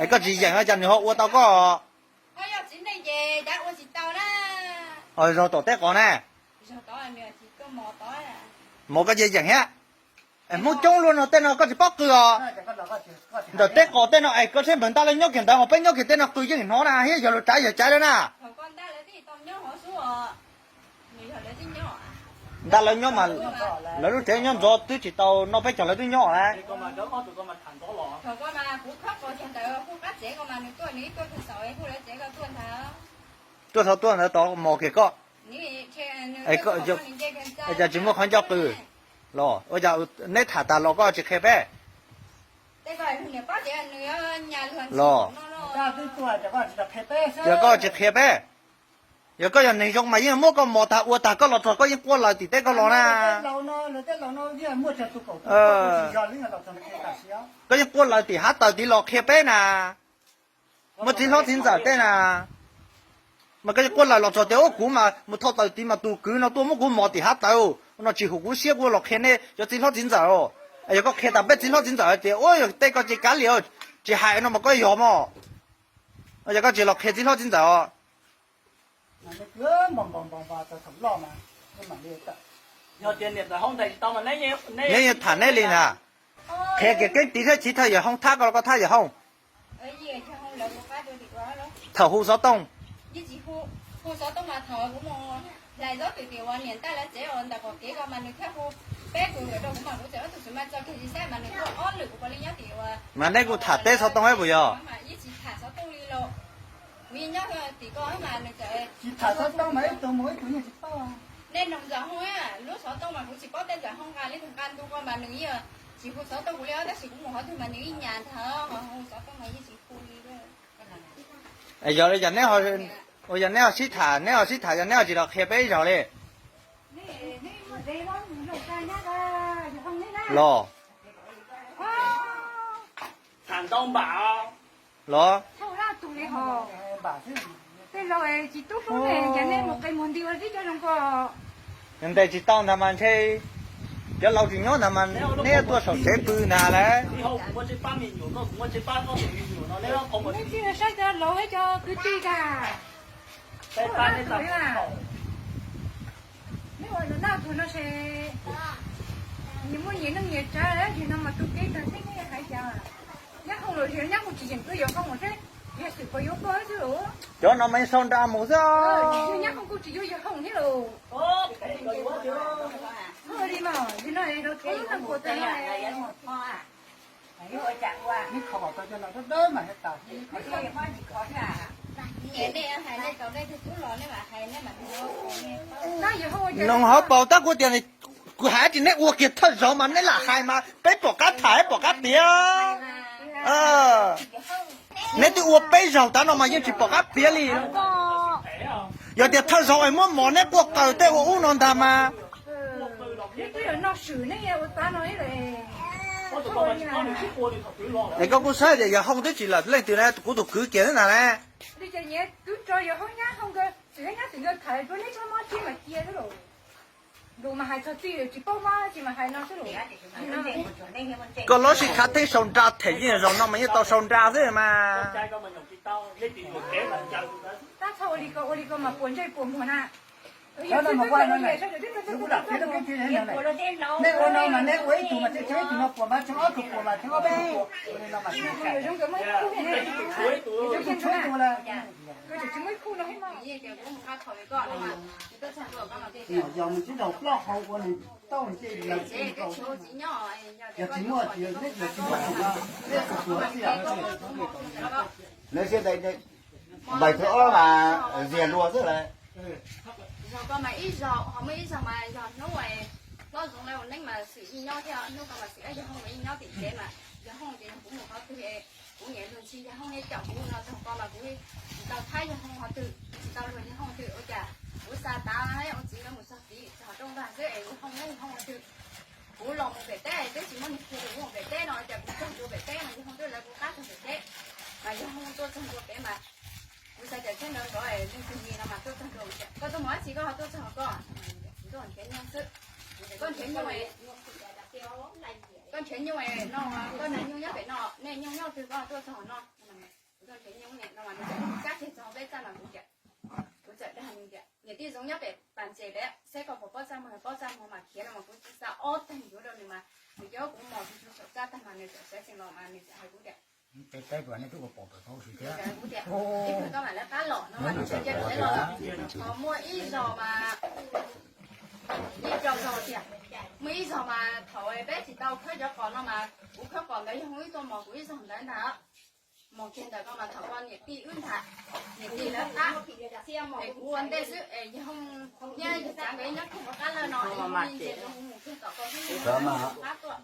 Es koj tsis yeem no cas nws ho ua tau koj? Zog tom teb qos na. Mos koj yeej yeem thiab. Es Hmoob coob luaj no tej no koj tsis paub qw os. Ntawm teb qos tej no es koj saib npawg ntaj lawv nyob kiag ntawd ho peb nyob kiag tej no qw yeej hnov na thiab yog luag tsav yog caiv lawm na. Ntaj lawv nyob mas lawv lub tsev nyob ntxov twb tsis tau noj peb caug lawv twb nyob lawm. Tuaj thaum tuaj ntawd tod mos kiag koj. Cas tsis muaj qhov ncauj qw los? Ua cas neb tham tas los koj tsis qhia peb los? Yog koj tsis qhia peb, yog koj yog neeg zoo mas yeej muab koj mos tag ua tag koj los txog koj yeej quaj laws tim teb koj los na. Koj yeej quaj laws tim hav taws tid los qhia peb na. Muaj txiv hlob txiv ntxawm tej na, mas koj yeej quaj laws los txog tias ub kuv mas mus thauj taws tid mas tus kwv no tuaj muab kuv mos tim hav taws no tsis hum kuv siab kuv los qhia nej cov txiv hlob txiv ntxawm. Yog koj qhia tas peb txiv hlob txiv ntxawm tias ua yog tej koj tsis kav liam tsis hais no mas koj yog mos. Yog koj tsis los qhia txiv hlob txiv ntxawm os. Neb yeej tham neb li na. Qhia kiag keeb tiv thiab chiv thawj yawg Hoob thab koj los koj thab yawg Hoob. Thaum hu xov tooj. Mas neb kuj tham teb xov tooj ib puas yog? Yog li, yog neb ho sib tham, neb ho sib tham, yog neb ho tsis los qhia peb ib zaug li. Los, los, ntes tsis tau ntag mas ntshe cov laus tsis nyob ntag mas neb tuaj saum tsev pw ntag lauj. Neb ua no tug no se, nyias muaj nyias neej nyias tsav, tab sis no mas tu kev tag xwb neb hais cas. Nyab Hooj los yog Nyab Hooj tsis yeem twb yog Hooj seb, yog xwm puas yuav koj xwb los. Cov no mas sau nra mus xwb. Nyab Hooj kuj tsis yuav yog Hooj thiab los. Li mas, li no, Noog hauv paus tab kuv tias, kuv hais tias neb ua kiag thawj zaug mas neb lam hais mas peb pom qab tham pom qab piav. Neb twb ua peb zaug tav no mas yeej tsis pom qab piav li. Yog tias thawj zaug es muab mos neb quaj qaws tej ua ub no ntag mas. Es koj kuj saib tias yawg Hooj twb tsis lam leej twg na, kuv tus kwv kiag xwb ntag na. Koj lub sij khav theeb sau nra them yeej zaum no mas yeej tau sau nra xwb mas. Lawv siab ntais npaim thawj ob mas zias luag xwb lawm. Zog ko mas ib zaug, ho muaj ib zaug mas yog hnub hlob Zoov lawv ua neeb mas xwm yeej nyob thiab, hnub ko mas xwm yog Hooj mas yeej nyob tim tsev mas yog Hooj ces yog kuv mus qhov twg, kuv niam luag ntxhi yog Hooj thiaj caum kuv no, zog ko mas kuv tsis tau thab yog Hooj qhov twg, tsis tau luag yog Hooj twg ua cas kuv xa tav ua txiv nkawd mus txog tid txog rooj vag xwb es yog Hooj yog Hooj qhov twg. Kuv los mus pem teb twb tsis muaj neeg qhia kuv mus pem teb no cas kuv txog ntua pem teb mas yog Hooj twb lawv kuv qab txog pem teb, mas yog Hooj tuaj txog ntua pem mas kuv xav tias tsheej ntawd nrov leej twg li no mas tuaj txog ntua, koj tuaj mus dab tsi koj ho tuaj txog koj, kuv tuaj nrhiav nyuj xwb, koj nrhiav nyuj. Koj nrhiav nyuj no, koj nrhiav nyuj nyob pem no, nej nyuj nyob twg koj tuaj txog no. Kuv tuaj nrhiav nyuj ne no mas nws txawm kab kiag txog peb txaj no kuv tias, kuv txawm dag nws tias niam tij Zoov nyob pem pas ntses pem, saib koj puas paub txaj muag, paub txaj muag mas khiav no mas kuv txawm xa ob teg yuav rau nws mas nws coj kuv mos txog saum txaj tag mas nws txawm sawv tsees los mas nws txawm hais kuv tias, kuv tias, ib pliag koj mam lawv qab los no mas nws txawm cia li los lawm. Ho muaj ib zaug mas, ib zaug tias, muaj ib zaug mas thaum peb tsis tau khawb cov qos no mas kuv khawb qos ntawd yog Hoob wb tuaj mos kuv ib zaug ntawd ntag. Mos kiag ntawm ko mas thaum ko niam tij wb ntag, niam tij lawv qab, es kuv ua ntej xwb es yog Hoob thiab yog Txav nkawd nyob kiag rau qab lawm no es mus kiag tom ko xwb, qab tuaj.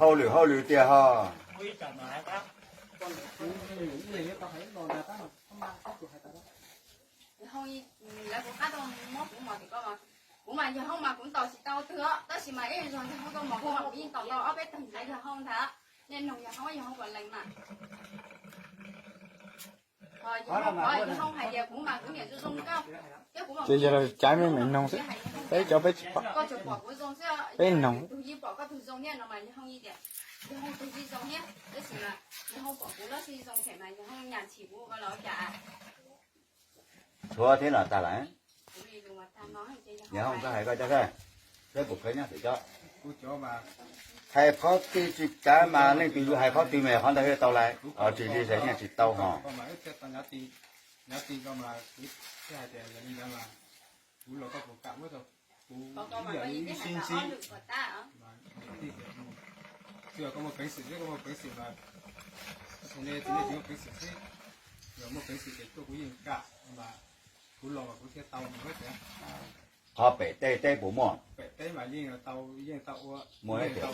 Hauj lwm hauj lwm tiag ho. Yog Hoob, lawv kuv qab tuaj muab kuv mos tim ko mas, kuv mas yog Hoob mas kuv ntaus tsis tau twg os, tab sis mas ib zaug yog Hoob tuaj mos kuv mas kuv yeej ntaus tau ob peb teg ntawd yog Hoob ntag. Nej noog yog Hoob, yog Hoob puas lees mas. Ho yog Hoob, yog Hoob hais tias kuv mas kuv niam zoo zoo kawg, thiab kuv mas kuv niam zoo zoo, peb cov peb tsis pom, koj tsuas pom kuv zoo xwb, peb noog, tus yeej pom koj tug zoo thiab no mas yog Hoob tias, yog Hoob tus yeej zoo thiab, tab sis mas yog Hoob pom kuv lub siab zoo phem mas yog Hoob nyas ntshis kuv ko los cas. Tshuav thiab los tag lawm. Yog Hoob koj hais koj cov, saib puas khawb nyob pem cov. Hais qhov twg tsis kav mas leej twg yuav hais qhov twg mas qhov ntawd thiaj tau lawm, tsis li ces yeej tsis tau hos. Qhov pem tej teb puas muaj? Muaj tias, muaj tias,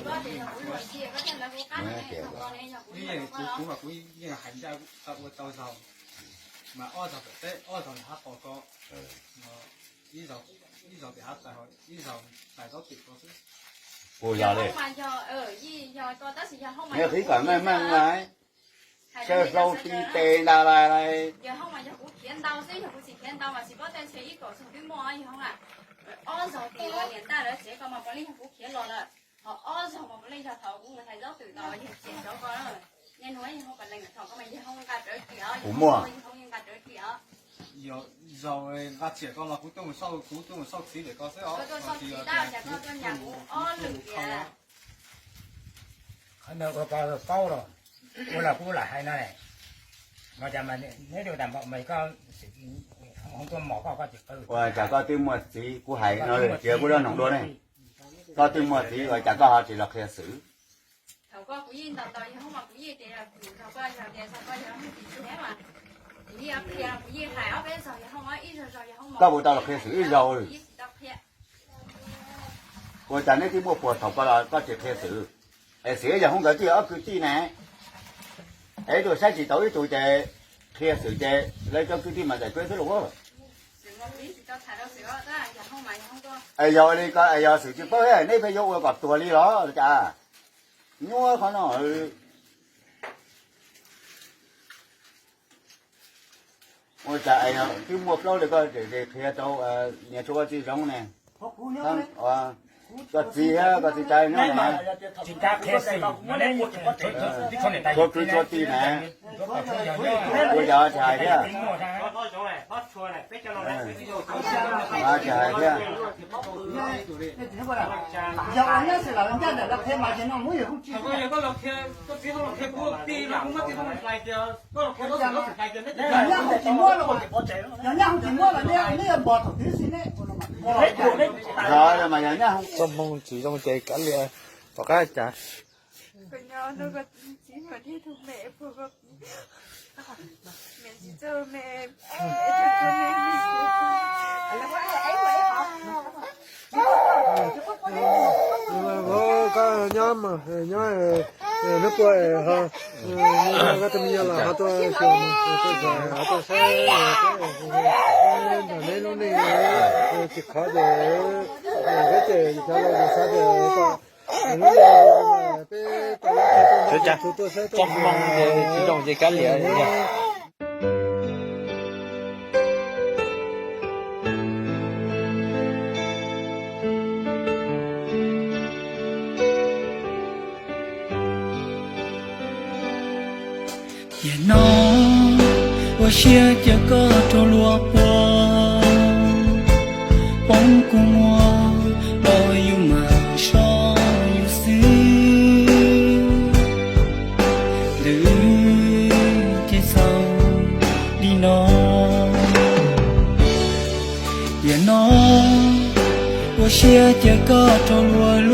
puas yog li, neb qhib kom meej meej lawm. Sawv hlau ti tes nta lais. Kuv muaj. Qhov ntawd ua koj paub los, ua los kuv lam hais no ne. Mas cas mas neb ua tas npaum mas koj, hoob tuaj mos koj, koj tsis qw. Ua cas koj twb muaj txiv, kuv hais no tias kuv lub noog dua ne. Koj twb muaj txiv ua cas koj ho tsis los qhia xwm? Koj puas tau los qhia xwm ib zaug? Ua cas neb twb muaj puag thaum ko los koj tsis qhia xwm? Es xwm yog hoob nkawd twb yog ob kwv tij ne. Es ib tug saib tsis taus ib tug ces qhia xwm ces lawv cov kwv tij mas txais kawg xwb los. Es yog li ko es yog xwm tsis paub thiab neb pheej yuav ua kom tuag li los cas? Nyuaj qhov no. Ua cas twb muaj plaub li koj tseem qhia rau niam txiv Zoov ne? Koj txiv thiab koj txiv Tsawv nyob no, txhua kwv txhua tij na. Ua cas tsis hais thiab? Tsis hais thiab. Txoj hmoo tsis zoo ces kav liam, tom qab cas. Koj nyob mas nyob, neb puas ho, koj tus me nyuam los ho tuaj xyuas, ho tuaj saib, nram neb lub neej tsis qhov ces peb ces xyov los xav tias kom lub neej peb tau, txoj hmoo ces tsis zoo ces kav liam. Tiam no ua siab cia koj rau luag puag, poob kua muag los yus mam soj yus xwb. Ntawm wb ces xaus li no. Tiam no ua siab cia koj rau luag